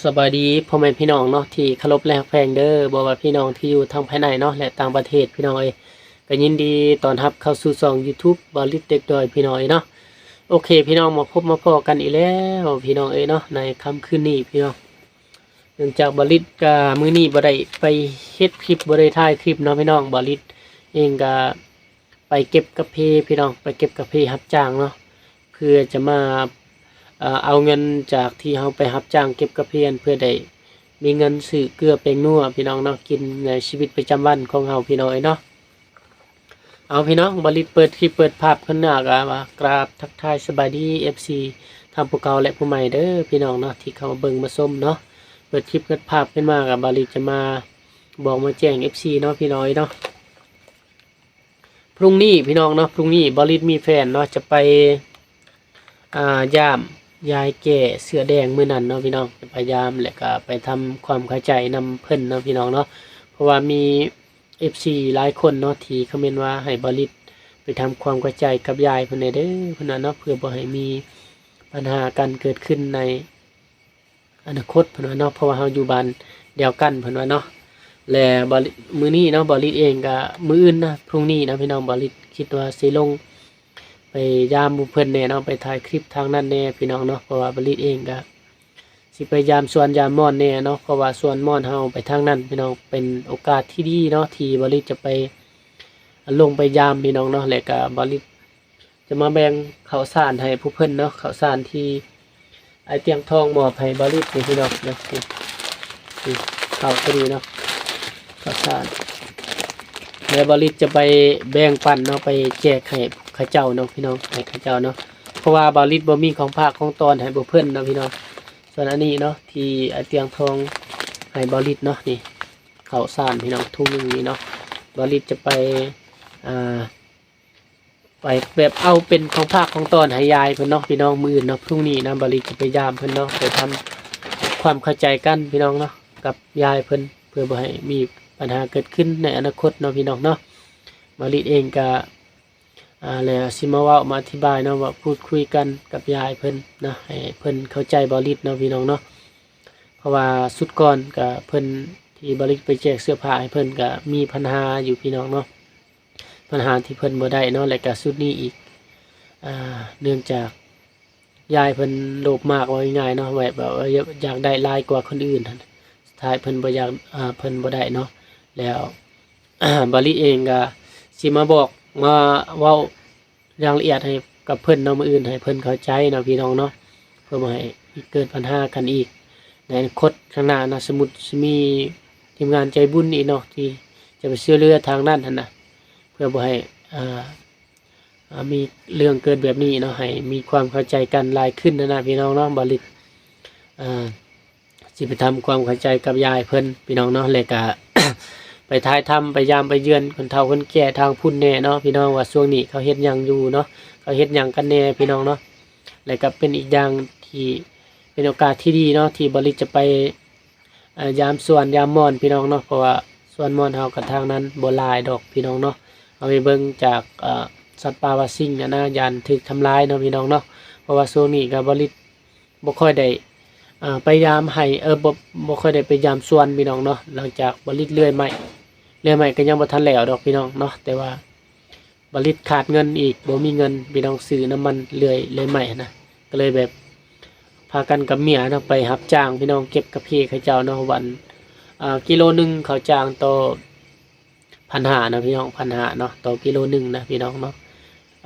ສະບາຍດີພໍ່ແມ່ພີ່ນ້ອງເນາະ ທີ່ເຄົາລົບ ແລະ ຮັກແພງເດີ. ບໍ່ວ່າພີ່ນ້ອງທີ່ຢູ່ທັງພາຍໃນເນາະ ແລະ ຕ່າງປະເທດ ພີ່ນ້ອງເອີຍ, ກໍຍິນດີຕ້ອນຮັບເຂົ້າສູ່ຊ່ອງ YouTube ບ່າວລິດເດັກດອຍ ພີ່ນ້ອງເອີຍເນາະ. ໂອເຄ ພີ່ນ້ອງ ມາພົບມາພໍ້ກັນອີກແລ້ວ ພີ່ນ້ອງເອີຍເນາະ ໃນຄ່ຳຄືນນີ້ ພີ່ນ້ອງ. ເນື່ອງຈາກບ່າວລິດກະມື້ນີ້ບໍ່ໄດ້ໄປເຮັດຄລິບ ບໍ່ໄດ້ຖ່າຍຄລິບເນາະ ພີ່ນ້ອງ. ບ່າວລິດເອງກະ ໄປເກັບກາເຟ ພີ່ນ້ອງ, ໄປເກັບກາເຟຮັບຈ້າງເນາະ ເພື່ອຈະມາ ເອີ ເອົາເງິນຈາກທີ່ເຮົາໄປຮັບຈ້າງເກັບກາເຟນັ້ນ ເພື່ອໄດ້ມີເງິນຊື້ເກືອແປ້ງນົວ ພີ່ນ້ອງເນາະ ກິນໃນຊີວິດປະຈຳວັນຂອງເຮົາ ພີ່ນ້ອງເອີຍເນາະ. ເອົາ ພີ່ນ້ອງ ບ່າວລິດເປີດຄລິບເປີດພາບຂຶ້ນມາ ກະວ່າກາບທັກທາຍສະບາຍດີ ເອັຟຊີ ທັງຜູ້ເກົ່າ ແລະ ຜູ້ໃໝ່ເດີ ພີ່ນ້ອງເນາະ ທີ່ເຂົ້າມາເບິ່ງມາຊົມເນາະ. ເປີດຄລິບເປີດພາບຂຶ້ນມາ ກະບ່າວລິດຈະມາບອກມາແຈ້ງ ເອັຟຊີ ເນາະ ພີ່ນ້ອງເອີຍເນາະ. ພລຸ່ງນີ້ພີ່ນ້ອງເນາະ ພລຸ່ງນີ້ບ່າວລິດມີແຜນເນາະ ຈະໄປ ອ່າ ຢາມຍາຍແກ່ເສື້ອແດງມື້ນັ້ນເນາະພີ່ນ້ອງ, ຈະໄປຢາມ ແລະກະໄປທຳຄວາມເຂົ້າໃຈນຳເພິ່ນເນາະພີ່ນ້ອງເນາະ. ເພາະວ່າມີເອັຟຊີຫຼາຍຄົນເນາະ ທີ່ຄອມເມັນວ່າໃຫ້ບ່າວລິດໄປທຳຄວາມເຂົ້າໃຈກັບຍາຍເພິ່ນແດ່ເດີ ເພິ່ນວ່າເນາະ, ເພື່ອບໍ່ໃຫ້ມີບັນຫາກັນເກີດຂຶ້ນໃນ ອະນາຄົດເພິ່ນວ່າເນາະ ເພາະວ່າເຮົາຢູ່ບ້ານດຽວກັນເພິ່ນວ່າເນາະ. ແລະ ບ່າວລິດ ມື້ນີ້ເນາະ ບ່າວລິດເອງກະ ມື້ອື່ນນະ ພລຸ່ງນີ້ນະພີ່ນ້ອງ ບ່າວລິດຄິດວ່າຊິລົງໄປຢາມໝູ່ເພິ່ນແດ່ເນາະ ໄປຖ່າຍຄລິບທາງນັ້ນແດ່ພີ່ນ້ອງເນາະ. ເພາະວ່າບ່າວລິດເອງກະຊິໄປຢາມສວນຢາມມ່ອນແດ່ເນາະ ເພາະວ່າສວນມ່ອນເຮົາໄປທາງນັ້ນພີ່ນ້ອງ ເປັນໂອກາດທີ່ດີເນາະ ທີ່ບ່າວລິດຈະໄປ ລົງໄປຢາມພີ່ນ້ອງເນາະ. ແລະກະບ່າວລິດ ຈະມາແບ່ງເຂົ້າສານໃຫ້ຜູ້ເພິ່ນເນາະ, ເຂົ້າສານທີ່ອ້າຍຕຽງທອງມອບໃຫ້ບ່າວລິດນີ້ພີ່ນ້ອງເນາະ, ນີ້ ນີ້ເຂົ້າຕົວນີ້ເນາະ ເຂົ້າສານ. ແລ້ວບ່າວລິດຈະໄປແບ່ງປັນເນາະ, ໄປແຈກໃຫ້ເຂົາເຈົ້າເນາະພີ່ນ້ອງ, ໃຫ້ເຂົາເຈົ້າເນາະ, ເພາະວ່າບ່າວລິດບໍ່ມີຂອງຝາກຂອງຕ້ອນໃຫ້ພວກເພິ່ນເນາະພີ່ນ້ອງ. ສ່ວນອັນນີ້ເນາະ ທີ່ອ້າຍຕຽງທອງໃຫ້ບ່າວລິດເນາະ, ນີ້ເຂົ້າສານພີ່ນ້ອງ ຖົງໜຶ່ງນີ້ເນາະ, ບ່າວລິດຈະໄປ ອ່າ ໄປແບບເອົາເປັນຂອງຝາກຂອງຕ້ອນໃຫ້ຍາຍເພິ່ນເນາະພີ່ນ້ອງ. ມື້ອື່ນເນາະ ພລຸ່ງນີ້ນະ ບ່າວລິດຈະໄປຢາມເພິ່ນເນາະ, ໄປທຳຄວາມເຂົ້າໃຈກັນພີ່ນ້ອງເນາະ ກັບຍາຍເພິ່ນ ເພື່ອບໍ່ໃຫ້ມີບັນຫາເກີດຂຶ້ນໃນອະນາຄົດເນາະພີ່ນ້ອງເນາະ. ບ່າວລິດເອງກະ ອ່າ ແລ້ວຊິມາເວົ້າມາອະທິບາຍເນາະ ວ່າພູດຄຸຍກັນກັບຍາຍເພິ່ນເນາະ ໃຫ້ເພິ່ນເຂົ້າໃຈບ່າວລິດເນາະພີ່ນ້ອງເນາະ. ເພາະວ່າຊຸດກ່ອນກະເພິ່ນ ທີ່ບ່າວລິດໄປແຈກເສື້ອຜ້າໃຫ້ເພິ່ນ ກະມີບັນຫາຢູ່ພີ່ນ້ອງເນາະ, ບັນຫາທີ່ເພິ່ນບໍ່ໄດ້ເນາະ ແລະກະຊຸດນີ້ອີກ ອ່າ ເນື່ອງຈາກຍາຍເພິ່ນໂລບມາກ ເວົ້າງ່າຍໆເນາະ ແບບວ່າຢາກໄດ້ຫຼາຍກວ່າຄົນອື່ນຫັ້ນ, ສຸດທ້າຍເພິ່ນບໍ່ຢາກ ເພິ່ນບໍ່ໄດ້ເນາະ. ແລ້ວບ່າວລິດເອງກະຊິມາບອກ ມາເວົ້າ ຢ່າງລະອຽດໃຫ້ກັບເພິ່ນເນາະ ມື້ອື່ນໃຫ້ເພິ່ນເຂົ້າໃຈເນາະພີ່ນ້ອງເນາະ, ເພື່ອບໍ່ໃຫ້ເກີດບັນຫາກັນອີກໃນອະນາຄົດຂ້າງໜ້ານະ. ສົມມຸດຊິມີທີມງານໃຈບຸນອີກເນາະ ທີ່ຈະໄປຊ່ວຍເຫຼືອທາງນັ້ນຫັ້ນນະ, ເພື່ອບໍ່ໃຫ້ ອ່າ ອ່າ ມີເລື່ອງເກີດແບບນີ້ເນາະ, ໃຫ້ມີຄວາມເຂົ້າໃຈກັນຫຼາຍຂຶ້ນຫັ້ນນະພີ່ນ້ອງເນາະ. ບ່າວລິດ ອ່າ ຊິໄປທຳຄວາມເຂົ້າໃຈກັບຍາຍເພິ່ນພີ່ນ້ອງເນາະ, ແລ້ວກະ ໄປຖ່າຍທຳ ໄປຢາມໄປເຢືອນຄົນເຖົ້າຄົນແກ່ທາງພຸ້ນແດ່ເນາະພີ່ນ້ອງ ວ່າຊ່ວງນີ້ເຂົາເຮັດຫຍັງຢູ່ເນາະ, ເຂົາເຮັດຫຍັງກັນແດ່ພີ່ນ້ອງເນາະ. ແລ້ວກະເປັນອີກຢ່າງທີ່ເປັນໂອກາດທີ່ດີເນາະ ທີ່ບ່າວລິດຈະໄປ ອ່າ ຢາມສວນຢາມມ່ອນພີ່ນ້ອງເນາະ, ເພາະວ່າສວນມ່ອນເຮົາກະທາງນັ້ນບໍ່ຫຼາຍດອກພີ່ນ້ອງເນາະ. ເຮົາໄປເບິ່ງຈາກ ເອີ ສັດປ່າວ່າສິງຫັ້ນນະ ຢ້ານຖືກທຳລາຍເນາະພີ່ນ້ອງເນາະ, ເພາະວ່າຊ່ວງນີ້ກະບ່າວລິດ ບໍ່ຄ່ອຍໄດ້ ອ່າ ໄປຢາມໄຮ່ ເອີ ບໍ່ ບໍ່ຄ່ອຍໄດ້ໄປຢາມສວນພີ່ນ້ອງເນາະ. ຫຼັງຈາກບ່າວລິດເລື່ອຍໄມ້ ເລື່ອຍໄມ້ກໍຍັງບໍ່ທັນແລ້ວດອກພີ່ນ້ອງເນາະ, ແຕ່ວ່າບ່າວລິດຂາດເງິນອີກ ບໍ່ມີເງິນພີ່ນ້ອງ ຊື້ນ້ຳມັນເລື່ອຍ ເລື່ອຍໄມ້ຫັ້ນນະ, ກໍເລີຍແບບພາກັນກັບເມຍເນາະ ໄປຮັບຈ້າງພີ່ນ້ອງ ເກັບກາເຟເຂົາເຈົ້າເນາະ. ວັນ ອ່າ ກິໂລໜຶ່ງເຂົາຈ້າງຕໍ່ ພັນຫ້າເນາະພີ່ນ້ອງ ພັນຫ້າເນາະ ຕໍ່ກິໂລໜຶ່ງນະພີ່ນ້ອງເນາະ.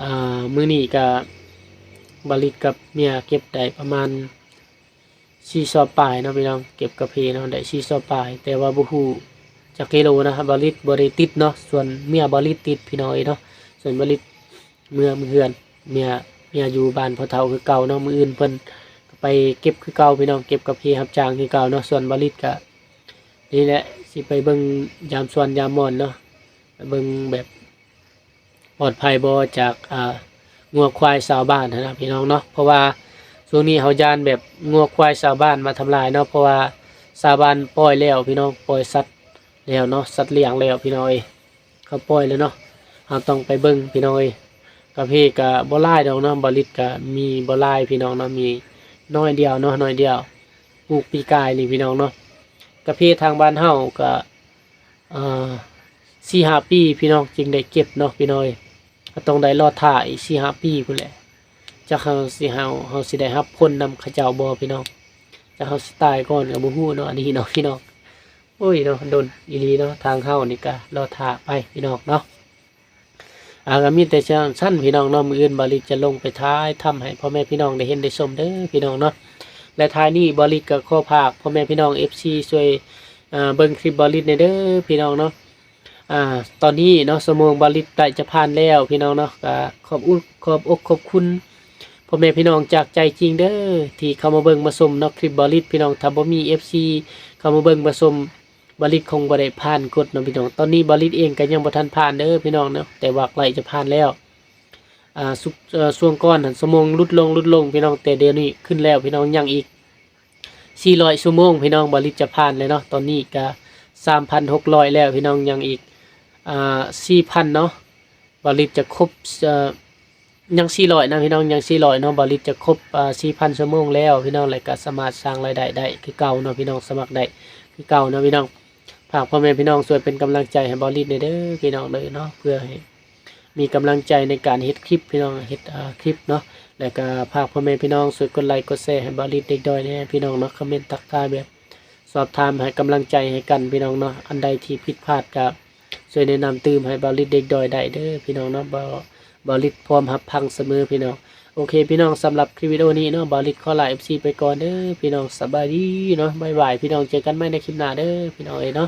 ອ່າ ມື້ນີ້ກະບ່າວລິດກັບເມຍເກັບໄດ້ປະມານສີ່ສອບປາຍເນາະພີ່ນ້ອງ, ເກັບກາເຟເນາະ ໄດ້ສີ່ສອບປາຍ, ແຕ່ວ່າບໍ່ຮູ້ຈັກກິໂລນະ, ບ່າວລິດບໍ່ໄດ້ຕິດເນາະ, ສ່ວນເມຍບ່າວລິດຕິດພີ່ນ້ອງເອີຍເນາະ. ສ່ວນບ່າວລິດເມືອ ເມືອເຮືອນ ເມຍ ເມຍຢູ່ບ້ານພໍ່ເຖົ້າຄືເກົ່າເນາະ, ມື້ອື່ນເພິ່ນກໍໄປເກັບຄືເກົ່າພີ່ນ້ອງ, ເກັບກາເຟຮັບຈ້າງຄືເກົ່າເນາະ. ສ່ວນບ່າວລິດກະ ນີ້ແຫຼະ ຊິໄປເບິ່ງຢາມສວນຢາມມ່ອນເນາະ, ເບິ່ງແບບປອດໄພບໍ່ຈາກ ອ່າ ງົວຄວາຍຊາວບ້ານຫັ້ນນະພີ່ນ້ອງເນາະ. ເພາະວ່າຊ່ວງນີ້ເຮົາຢ້ານແບບງົວຄວາຍຊາວບ້ານມາທຳລາຍເນາະ, ເພາະວ່າຊາວບ້ານປ່ອຍແລ້ວພີ່ນ້ອງ, ປ່ອຍສັດແລ້ວເນາະ, ສັດລ້ຽງແລ້ວພີ່ນ້ອງເອີຍ. ເຂົາປ່ອຍແລ້ວເນາະ, ເຮົາຕ້ອງໄປເບິ່ງພີ່ນ້ອງເອີຍ. ກາເຟກະບໍ່ຫຼາຍດອກເນາະ, ບ່າວລິດກະມີບໍ່ຫຼາຍພີ່ນ້ອງເນາະ, ມີໜ້ອຍດຽວເນາະ ໜ້ອຍດຽວ. ປູກປີກາຍນີ້ພີ່ນ້ອງເນາະ. ກາເຟທາງບ້ານເຮົາກໍ ເອີ ສີ່ຫ້າປີພີ່ນ້ອງຈຶ່ງໄດ້ເກັບເນາະພີ່ນ້ອງເອີຍ. ກໍຕ້ອງໄດ້ລໍຖ້າອີກສີ່ຫ້າປີພຸ້ນແຫຼະ ຈັກເຮົາຊິ ເຮົາ ເຮົາຊິໄດ້ຮັບຜົນນຳເຂົາເຈົ້າບໍ່ພີ່ນ້ອງ. ຈັກເຮົາຊິຕາຍກ່ອນກໍບໍ່ຮູ້ເນາະ ອັນນີ້ເນາະພີ່ນ້ອງ. ໂອ້ຍເນາະ ດົນອີ່ຫຼີເນາະ ທາງເຮົານີ້ກໍລໍຖ້າໄປພີ່ນ້ອງເນາະ. ອ່າ ກໍມີແຕ່ຊັ້ນພີ່ນ້ອງເນາະ, ມື້ອື່ນບ່າວລິດຈະລົງໄປຖ່າຍທຳໃຫ້ພໍ່ແມ່ພີ່ນ້ອງໄດ້ເຫັນໄດ້ຊົມເດີພີ່ນ້ອງເນາະ. ແລະ ທ້າຍນີ້ບ່າວລິດກໍຂໍຝາກພໍ່ແມ່ພີ່ນ້ອງເອັຟຊີຊ່ວຍ ອ່າ ເບິ່ງຄລິບບ່າວລິດແດ່ເດີພີ່ນ້ອງເນາະ. ອ່າ ຕອນນີ້ເນາະ ຊົ່ວໂມງບ່າວລິດໃກ້ຈະຜ່ານແລ້ວພີ່ນ້ອງເນາະ. ກໍຂອບອົກ ຂອບອົກຂອບຄຸນພໍ່ແມ່ພີ່ນ້ອງຈາກໃຈຈິງເດີ ທີ່ເຂົ້າມາເບິ່ງມາຊົມເນາະ ຄລິບບ່າວລິດພີ່ນ້ອງ. ຖ້າບໍ່ມີເອັຟຊີເຂົ້າມາເບິ່ງມາຊົມ ບ່າວລິດຄົງບໍ່ໄດ້ຜ່ານກົດເນາະພີ່ນ້ອງ. ຕອນນີ້ບ່າວລິດເອງກໍຍັງບໍ່ທັນຜ່ານເດີພີ່ນ້ອງເນາະ ແຕ່ວ່າໃກ້ຈະຜ່ານແລ້ວ. ອ່າ ຊຸ- ເອີ ຊ່ວງກ່ອນຫັ້ນຊົ່ວໂມງຫຼຸດລົງ ຫຼຸດລົງພີ່ນ້ອງ, ແຕ່ດຽວນີ້ຂຶ້ນແລ້ວພີ່ນ້ອງ. ຍັງອີກສີ່ຮ້ອຍຊົ່ວໂມງພີ່ນ້ອງ ບ່າວລິດຈະຜ່ານແລ້ວເນາະ. ຕອນນີ້ກໍສາມພັນຫົກຮ້ອຍແລ້ວພີ່ນ້ອງ, ຍັງອີກ ອ່າ ສີ່ພັນເນາະ ບ່າວລິດຈະຄົບ ເອີ ຍັງສີ່ຮ້ອຍນະພີ່ນ້ອງ ຍັງສີ່ຮ້ອຍເນາະ. ບ່າວລິດຈະຄົບ ອ່າ ສີ່ພັນຊົ່ວໂມງແລ້ວພີ່ນ້ອງ ແລະກໍສາມາດສ້າງລາຍໄດ້ໄດ້ຄືເກົ່າເນາະພີ່ນ້ອງ, ສະໝັກໄດ້ຄືເກົ່າເນາະພີ່ນ້ອງ. ຝາກພໍ່ແມ່ພີ່ນ້ອງຊ່ວຍເປັນກຳລັງໃຈໃຫ້ບ່າວລິດແດ່ເດີພີ່ນ້ອງເດີເນາະ, ເພື່ອໃຫ້ມີກຳລັງໃຈໃນການເຮັດຄລິບພີ່ນ້ອງ ເຮັດ ອ່າ ຄລິບເນາະ. ແລະກໍຝາກພໍ່ແມ່ພີ່ນ້ອງຊ່ວຍກົດໄລກົດແຊໃຫ້ບ່າວລິດເດັກດອຍແດ່ພີ່ນ້ອງເນາະ, ຄອມເມັນທັກທາຍແບບ ສອບຖາມໃຫ້ກຳລັງໃຈໃຫ້ກັນພີ່ນ້ອງເນາະ. ອັນໃດທີ່ຜິດພາດກໍຊ່ວຍແນະນຳຕື່ມໃຫ້ບ່າວລິດເດັກດອຍໄດ້ເດີພີ່ນ້ອງເນາະ. ບ່າວ- ບ່າວລິດພ້ອມຮັບຟັງສະເໝີພີ່ນ້ອງ. ໂອເຄພີ່ນ້ອງ, ສຳລັບຄລິບວິດີໂອນີ້ເນາະ ບ່າວລິດຂໍລາເອັຟຊີໄປກ່ອນເດີພີ່ນ້ອງ. ສະບາຍດີເນາະ, ບາຍບາຍພີ່ນ້ອງ, ເຈີກັນໃໝ່ໃນຄລິບໜ້າເດີພີ່ນ້ອງເອີຍເນາະ.